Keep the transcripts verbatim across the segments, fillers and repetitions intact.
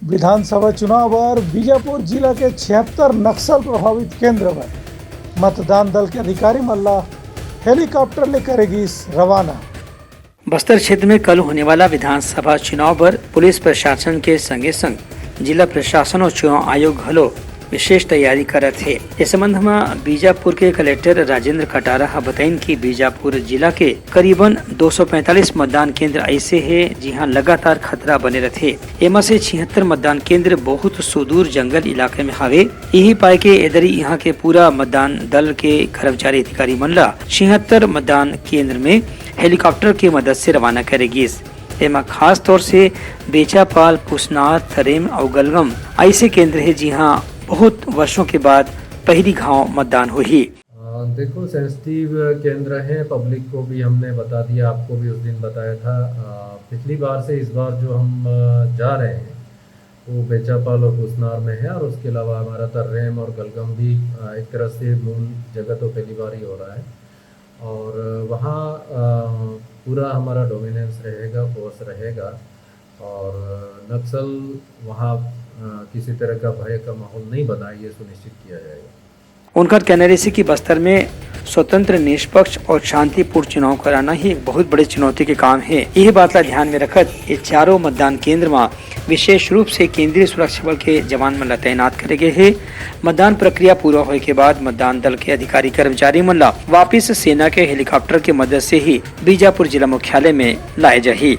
विधानसभा चुनाव बर बीजापुर जिला के छिहत्तर नक्सल प्रभावित केंद्र बर मतदान दल के अधिकारी मन ला हेलीकॉप्टर ले करे गिस रवाना। बस्तर क्षेत्र में कल होने वाला विधानसभा चुनाव बर पुलिस प्रशासन के संगे संग जिला प्रशासन और चुनाव आयोग घलो विशेष तैयारी करत हे। इस संबंध में बीजापुर के कलेक्टर राजेंद्र कटारा ह बताइन कि बीजापुर जिला के करीबन दो सौ पैंतालीस मतदान केंद्र ऐसे हे, जिहां लगातार खतरा बने रहथे। एमा से छिहत्तर मतदान केंद्र बहुत सुदूर जंगल इलाके में हावे। यही पाए के एदरी इहां के पूरा मतदान दल के कर्मचारी अधिकारी मन ला छिहत्तर मतदान केंद्र में हेलीकॉप्टर के मदद से रवाना करे गिस। एमा खास तौर से बेचापाल, पुसनार, तरेम अउ गलगम ऐसे केंद्र हे, जिहां बहुत वर्षों के बाद पहली घाव मतदान होही। अ, देखो, सेंसिटिव केंद्र है, पब्लिक को भी हमने बता दिया, आपको भी उस दिन बताया था। अ, पिछली बार से इस बार जो हम, अ, जा रहे हैं, वो बेचापाल और पुसनार में है, और उसके अलावा हमारा तर्रेम और गलगम भी, अ, एक तरह से मूल जगह तो पहली बार ही हो रहा है। और वहाँ, अ, पूरा हमारा डोमिनेंस रहेगा, फोर्स रहेगा, और नक्सल वहाँ, अ, किसी तरह का भय का माहौल नहीं बना, ये सुनिश्चित किया जाएगा। उनकर कहना रहिसे कि बस्तर में स्वतंत्र, निष्पक्ष और शांतिपूर्ण चुनाव कराना ही एक बहुत बड़े चुनौती के काम हे। यही बात ला ध्यान में रखत ये चारों मतदान केंद्र में विशेष रूप से केंद्रीय सुरक्षा बल के जवान मन ला तैनात करे गए हे। मतदान प्रक्रिया पूरा होए के बाद मतदान दल के अधिकारी कर्मचारी मन ला वापिस सेना के हेलीकॉप्टर के मदद से ही बीजापुर जिला मुख्यालय में लाए जाही।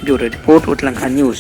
ब्यूरो रिपोर्ट, उतलंघा न्यूज।